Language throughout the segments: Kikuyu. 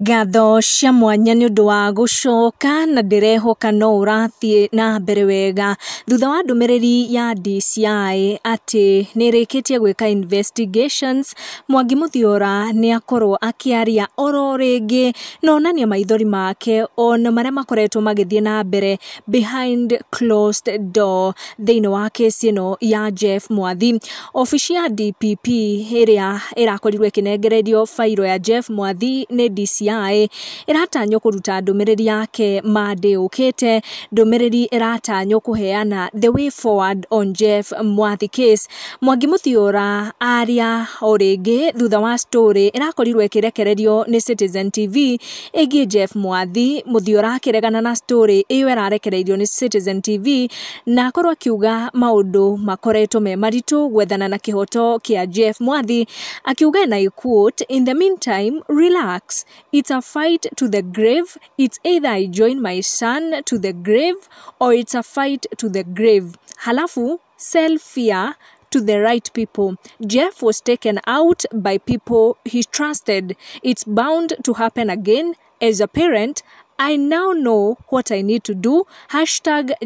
Ngatho cia mwanya nĩ ũndũ wa gũcoka na ndĩrehoka no ũrathiĩ na mbere wega thutha wa ndũmĩrĩri ya DCI atĩ nĩ ĩrĩkĩtie gwĩka investigations. Mwangi Muthiora nĩ akorwo akĩaria oro rĩngĩ na onania maithori make ona marĩa makoretwo magĩthiĩ na mbere behind closed door thĩinĩ wa kesi ĩno ya Jeff Mwathi. Obici ya DPP ĩrĩa ĩrakorirwo ĩkĩnengererio fairo ya Jeff Mwathi nĩ DCI ĩratanywo kũruta ndũmĩrĩri yake Monday ũkĩte, ndũmĩrĩri ĩratanywo kũheana the way forward on Jeff Mwathi case. Mwangi Muthiora aria o rĩngĩ thutha wa story ĩrakorirwo ĩkĩrekererio nĩ Citizen TV ĩgiĩ Jeff Mwathi. Muthiora akĩregana na story ĩyo ĩrarekereirio nĩ Citizen TV na akorwo akiuga maũndũ makoretwo me maritũ gwethana na kĩhoto kĩa Jeff Mwathi, akiuga and I quote, "In the meantime, relax. It's a fight to the grave. It's either I join my son to the grave or it's a fight to the grave. Halafu sell fear to the right people. Jeff was taken out by people he trusted. It's bound to happen again. As a parent, I now know what I need to do.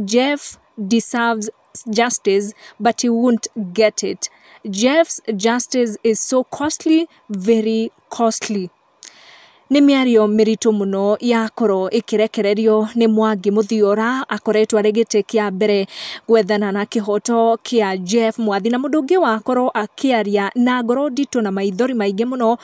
#Jeff deserves justice, but he won't get it. Jeff's justice is so costly, very costly." Nĩ mĩario mĩritũ mũno yakorwo ĩkĩrekererio nĩ Mwangi Muthiora, akoretwo arĩ gĩtĩ kĩa mbere gwethana na kĩhoto kĩa Jeff Mwathi. Na mũndũ ũngĩ wakorwo akĩaria na ngoro nditũ na maithori maingĩ mũno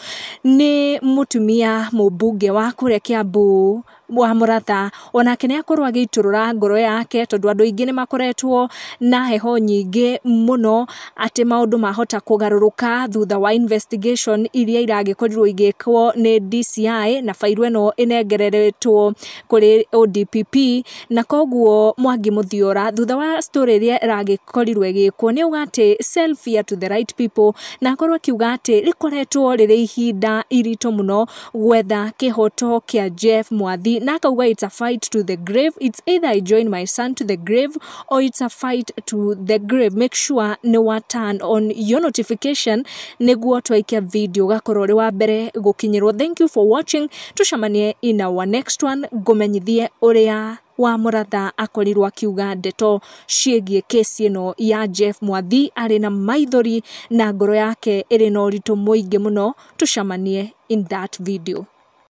nĩ mũtumia mũmbunge wa kũrĩa Kiambu wa Mũratha, onake nĩ akorwo agĩitũrũra ngoro yake tondũ andũ aingĩ nĩ makoretwo na heho nyingĩ mũno atĩ maũndũ mahota kũgarũrũka thutha wa investigation iria iragĩkorirwo igĩkwo nĩ DCI na bairũ ĩno ĩnengereretwo kũrĩ ODPP. Na koguo Mwangi Muthiora thutha wa story ĩrĩa ĩragĩkorirwo ĩgĩkwo nĩ auga atĩ sell fear to the right people, na akorwo akiuga atĩ rĩkoretwo rĩrĩ ihinda iritũ mũno gwetha kĩhoto kĩa Jeff Mwathi, na akauga it's a fight to the grave. It's either I join my son to the grave or it's a fight to the grave. Make sure nĩ wa turn on your notification nĩguo twaikia video ũgakorwo ũrĩ wa mbere gũkinyĩrwo. Thank you for watching, tucemanie in our next one, ngũmenyithie ũrĩa wa Mũratha akorirwo akiuga ndeto ciĩgiĩ kesi ĩno ya Jeff Mwathi arĩ na maithori na ngoro yake ĩrĩ na ũritũ mũingĩ mũno. Tucemanie in that video.